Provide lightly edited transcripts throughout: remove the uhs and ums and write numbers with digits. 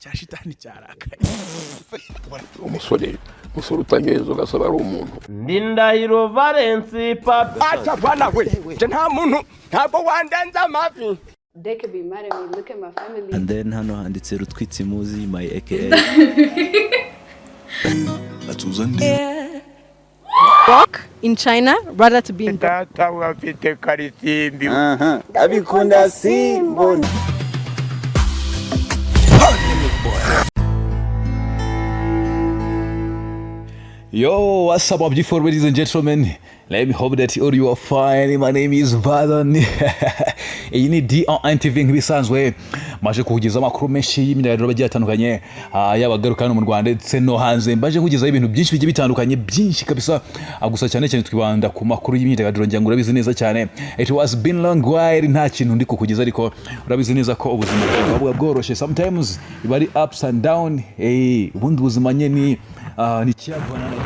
Cya shitani cyarakaye. Umusore, umusore utanyoye inzoga asaba ari umuntu. Ndindahiro Valence Papi. Acha bana we, nje nta muntu, ntabwo wandenza amavi. They could be mad at me. Look at my family. And then hano handitse Rutwitsimuzi, my aka. Atuza ndi. Walk in China rather to be in Data we afite karisimbi. Abikunda simbona. Yo, what's up, beautiful ladies and gentlemen? Let me hope that all you are fine. My name is Vadon. Iyi ni DRN TV nk'ibisanzwe. Maje kukugezaho amakuru menshi y'imyidagaduro agiye atandukanye, yaba agaruka hano mu Rwanda ndetse no hanze. Mbaje kukugezaho ibintu byinshi bigiye bitandukanye, byinshi kabisa. Gusa cyane cyane twibanda ku makuru y'imyidagaduro, ngira ngo urabizi neza cyane. It was been long while nta kintu ndi kukugezaho, ariko urabizi neza ko ubuzima buba bworoshye. Sometimes biba ari ups and down. Ubundi ubuzima nyine ni ikiyavanana.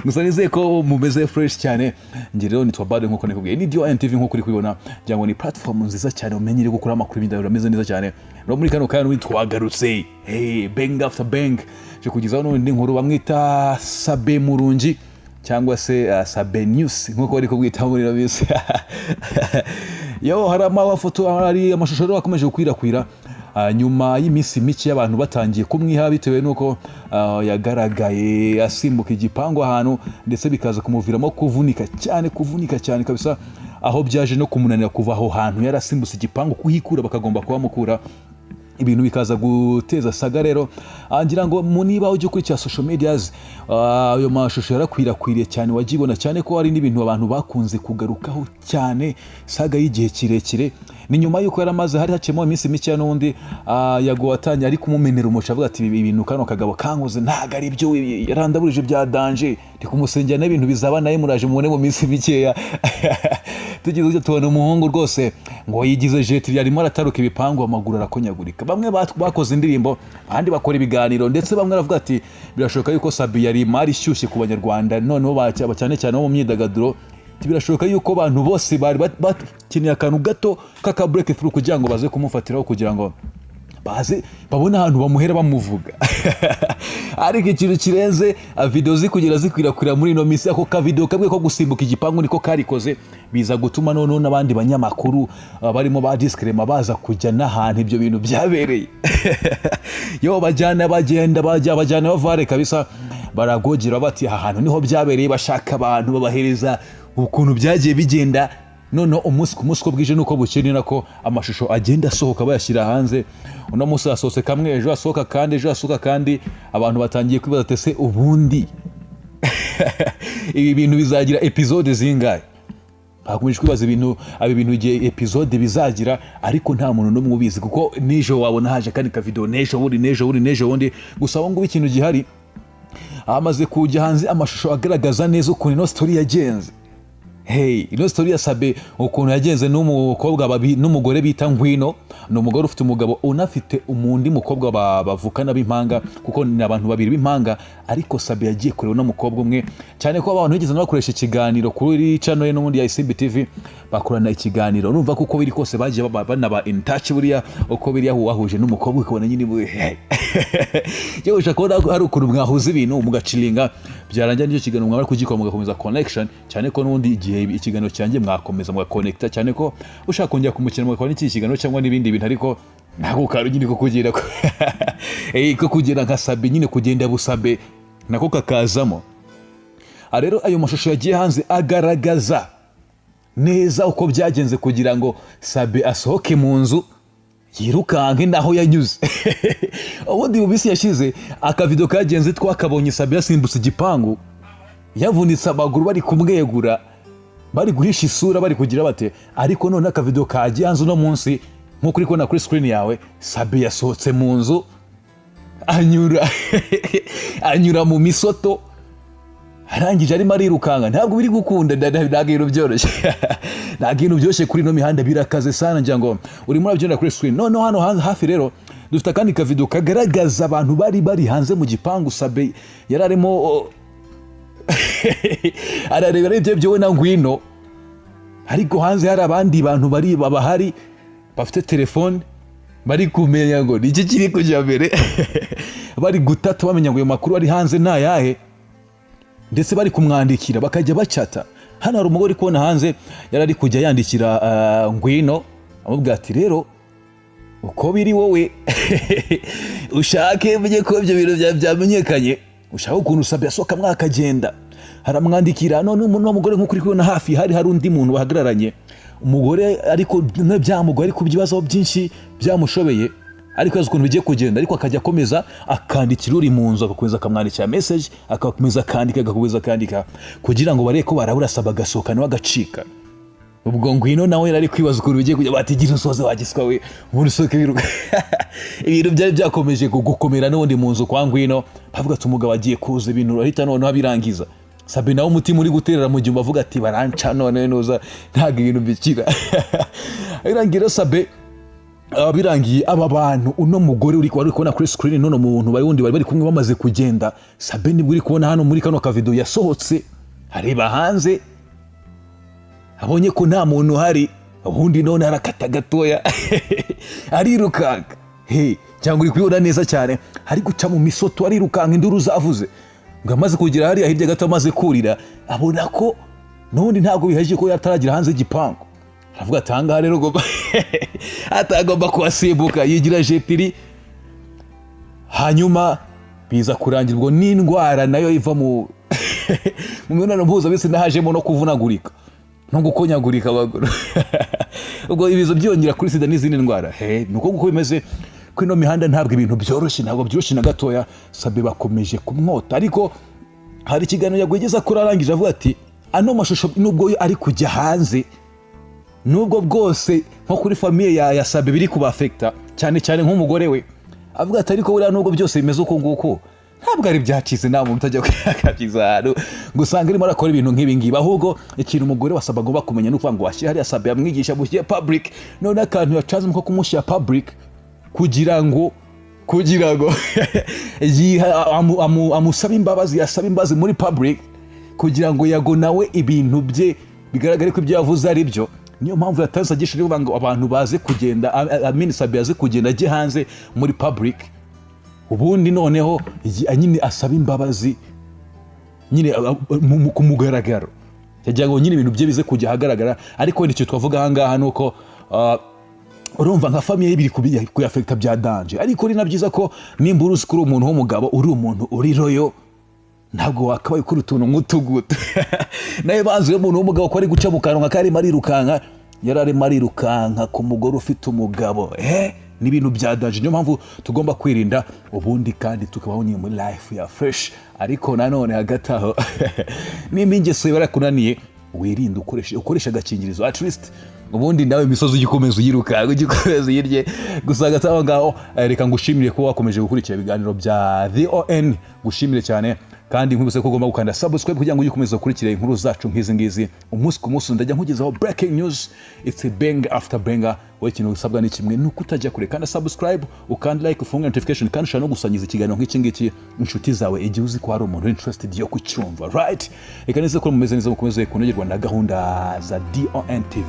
Gusa nizeye ko mumeze fresh cyane. Njye rero nitwa Bade nk'uko nikubwiye, ni DRN TV nk'uko uri kubibona, ngira ngo ni platform nziza cyane umenye iri gukora amakuru y'imyidagaduro ameze neza cyane. No muri kano kanya n'ubundi twagarutse, hey, bang after bang, je kugezaho n'ubundi nkuru bamwita Sabe Murungi cyangwa se Sabe News nk'uko bari kubwita muri ino minsi. Yo, hari amafoto, hari amashusho rero akomeje gukwirakwira nyuma y'iminsi mike y'abantu batangiye kumwiha bitewe n'uko yagaragaye asimbuka igipangu ahantu, ndetse bikaza kumuviramo kuvunika cyane, kuvunika cyane kabisa, aho byaje no kumunanira kuva aho hantu yarasimbutse igipangu kuhikura, bakagomba kuhamukura, ibintu bikaza guteza saga. Rero ngira ngo niba ujya ukurikira social medias, ayo mashusho yarakwirakwiriye cyane, wagibona cyane ko hari n'ibintu abantu bakunze kugarukaho cyane, saga y'igihe kirekire. Ni nyuma y'uko yaramaze, hari haciyemo iminsi mike n'ubundi, Yago watangiye ari kumumenera umuco, avuga ati ibi bintu kano kagabo kankoze ntago ari byo, yarandaburije bya danger, ndi kumusengera n'ibintu bizaba nawe muraje mubone mu minsi mikeya. Tugize gutya tubona umuhungu rwose ngo yigize jeti, yarimo arataruka ibipangu, amaguru arakonyagurika. Bamwe bakoze indirimbo, abandi bakora ibiganiro, ndetse bamwe baravuga ati birashoboka yuko Sabi yari imari ishyushye ku banyarwanda, noneho cyane cyane bo mu myidagaduro, ati birashoboka yuko abantu bose bari bakeneye akantu gato k'aka breakthrough kugira ngo baze kumufatiraho, kugira ngo baze babone ahantu bamuhera bamuvuga. Ariko ikintu kirenze, video zikugera zikwirakwira muri ino minsi, ako ka video kamwe ko gusimbuka igipangu niko karikoze, biza gutuma noneho n'abandi banyamakuru, barimo ba Discrema baza kujya n'ahantu ibyo bintu byabereye. Yo, bajyana, bagenda, bajya, bajyana, bavare kabisa, baragogera bati aha hantu niho byabereye, bashaka abantu babahereza ukuntu byagiye bigenda. Noneho umunsi ku munsi, uko bwije n'uko bukeye, ni nako amashusho agenda asohoka bayashyira hanze. Uno munsi hasohotse kamwe, ejo hasohoka kandi, ejo hasohoka kandi. Abantu batangiye kwibaza ati ese ubundi ibi bintu bizagira episode zingahe? Bakomeje kwibaza ibintu, aba ibintu igihe episode bizagira, ariko nta muntu n'umwe ubizi, kuko n'ejo wabona haje akandi kavidewo, n'ejo bundi, n'ejo bundi, n'ejo bundi. Gusa aho ngubu ikintu gihari, hamaze kujya hanze amashusho agaragaza neza ukuntu ino story yagenze. Hey, ino story ya Sabe ukuntu yagenze n'umukobwa n'umugore bita Ngwino. Ni umugore ufite umugabo unafite umundi mukobwa bavukana b'impanga, kuko ni abantu babiri b'impanga, ariko Sabe yagiye kureba uno mukobwa umwe, cyane ko abantu bigeze bakoresha ikiganiro kuri channel ye n'ubundi ya Isimbi TV, bakorana ikiganiro. Urumva ko uko biri kose bagiye banaba in touch, buriya uko biri wahuje n'umukobwa ukabona nyine hey. Yewe, ushaka kubona hari ukuntu mwahuza ibintu mugaciringa, byarangira n'icyo kiganiro mwamara kugikora mugakomeza connection, cyane ko n'ubundi igihe ikiganiro cyanjye mwakomeza mugakonekita, cyane ko ushaka kongera kumukina mugakora n'ikindi kiganiro cyangwa n'ibindi bintu, ariko ntabwo kari nyine ko kugira ko ko kugira nka Sabe nyine kugenda busabe nako kakazamo. Rero ayo mashusho yagiye hanze agaragaza neza uko byagenze kugira ngo Sabe asohoke mu nzu yirukanke naho yanyuze. Ubundi mu minsi yashize akavido kagenze twakabonye Sabe yasimbutse igipangu, yavunitse amaguru, bari kumwegura, bari guhisha isura, bari kugira bate. Ariko none akavido kagiye hanze uno munsi nk'uko uri kubona kuri screen yawe, Sabe yasohotse mu nzu anyura mu misoto, arangije arimo arirukanka, ntabwo biri gukunda, ntabwo ibintu byoroshye, ntabwo ibintu byoroshye kuri ino mihanda, birakaze sana, ngira ngo urimo urabyenda kuri screen. Noneho hano hafi rero dufite akandi kavido kagaragaza abantu bari bari hanze mu gipangu. Sabe yari arimo ararebera ibyo byo we na Ngwino, ariko hanze hari abandi bantu bari babahari bafite telefone. Bari kumenya ngo ni iki kiri kujya mbere, bari gutata bamenya ngo ayo makuru ari hanze ni ayahe, ndetse bari kumwandikira, bakajya bacata. Hano hari umugore uri kubona hanze, yari ari kujya yandikira Ngwino, amubwira ati: "Rero uko biri, wowe ushake umenye ko ibyo bintu byamenyekanye, ushake ukuntu usabye asohoka mwakagenda." Haramwandikira. None uno mugore, nk'uko uri kubibona hafi, hari undi muntu bahagararanye, umugore ariko byamugoye, ariko ibibazo byinshi byamushobeye, ariko yazi ukuntu bigiye kugenda, ariko akajya akomeza akandikira uri mu nzu, agakomeza akamwandikira message, agakomeza akandika, agakomeza akandika, kugira ngo barebe ko barabura saba agasohoka nawe agacika. Ubwo Ngwino nawe yari ari kwibaza ukuntu bigiye kujya, batigira usoze wagiswa we, ubundi usohoke wiruka. Ibintu byari byakomeje gukomera n'ubundi mu nzu kwa Ngwino, bavuga ati umugabo agiye kuza, ibintu urahita noneho abirangiza. Sabe nawe umutima uri guterera mu gihe avuga ati baranca none nuza, ntabwo ibintu bikira birangira. Sabe birangiye aba bantu, uno mugore uri wari kubona kuri screen n'uno muntu bari wundi bari bari kumwe bamaze kugenda, Sabe nibwo uri kubona hano muri kano kavideo yasohotse areba hanze, abonye ko nta muntu uhari, ubundi none arakata gatoya arirukanka. He, cyangwa uri kubibona neza cyane, ari guca mu misoto arirukanka, induru zavuze. Ngo amaze kugera hariya hirya gato, amaze kurira, abona ko n'ubundi ntabwo bihagije, ko yataragera hanze y'igipangu, aravuga ati ahangaha rero ugomba atagomba kuhasimbuka, yigira jetiri. Hanyuma biza kurangira ubwo n'indwara nayo iva mu mibonano mpuzabitsina, hajemo no kuvunagurika no gukonyagurika amaguru, ubwo ibiza byiyongera kuri sida n'izindi ndwara. He, ni uko nguko bimeze kuri ino mihanda. Ntabwo ibintu byoroshye, ntabwo byoroshye na gatoya. Sabe bakomeje kumwota, ariko hari ikiganiro yagwegeza kuri arangije avuga ati ano mashusho nubwo yo ari kujya hanze, nubwo bwose nko kuri famille ya Sabe biri kubafekita cyane cyane nk'umugore we, avuga ati ariko buriya nubwo byose bimeze uko nguko, ntabwo ari byacitse, nta muntu utajya kwiyakakiza ahantu ngo usanga arimo arakora ibintu nk'ibi ngibi. Ahubwo ikintu umugore wa Sabe agomba kumenya ni ukuvuga ngo washyira hariya Sabe yamwigisha, mushyire public. None akantu yacanzemo ko kumushyira public kugira ngo amusabe imbabazi, yasabe imbabazi muri public, kugira ngo Yago nawe ibintu bye bigaragare ko ibyo yavuze ari byo. Niyo mpamvu yatanze suggestion yo kuvuga ngo abantu baze kugenda, Amini Sabe yaze kugenda ajye hanze muri public, ubundi noneho nyine asaba imbabazi nyine ku mugaragaro, yagira ngo nyine ibintu bye bize kujya ahagaragara. Ariko wenda icyo twavuga ahangaha ni uko urumva nka famille ye biri kuyafekita bya danger, ariko ni na byiza ko nimba uruzi ko uri umuntu w'umugabo, uri umuntu uri loyal, ntabwo wakabaye ukora utuntu nk'utugutu. Nawe banze umuntu w'umugabo ko ari guca mu kantu nka karimo arirukanka, yari arimo arirukanka ku mugore ufite umugabo. Ni ibintu bya danger. Niyo mpamvu tugomba kwirinda, ubundi kandi tukabaho nyine muri life ya fresh. Ariko nanone hagati aho, nimba ingeso yarakunaniye, wirinde, ukoreshe agakingirizo at least, ubundi nawe imisozi ujye ukomeza uyirukanka, ujye ukomeza uyirye. Gusa hagati aho ngaho, reka ngushimire kuba wakomeje gukurikira ibiganiro bya VON, gushimire cyane, kandi nkwibutse ko ugomba gukanda subscribe kugira ngo ujye ukomeza gukurikira inkuru zacu nk'izi ngizi umunsi ku munsi. Ndajya nkugezaho breaking news, it's a bang after banger. Wowe ikintu usabwa ni kimwe, ni uko utajya kure, kandi subscribe, ukanda like, ufunge notification, kandi ushobora no gusangiza ikiganiro nk'iki ngiki inshuti zawe igihe uzi ko hari umuntu interested yo kucyumva. Right, reka neza ko mumeze neza, mukomeze kunogerwa na gahunda za DON TV.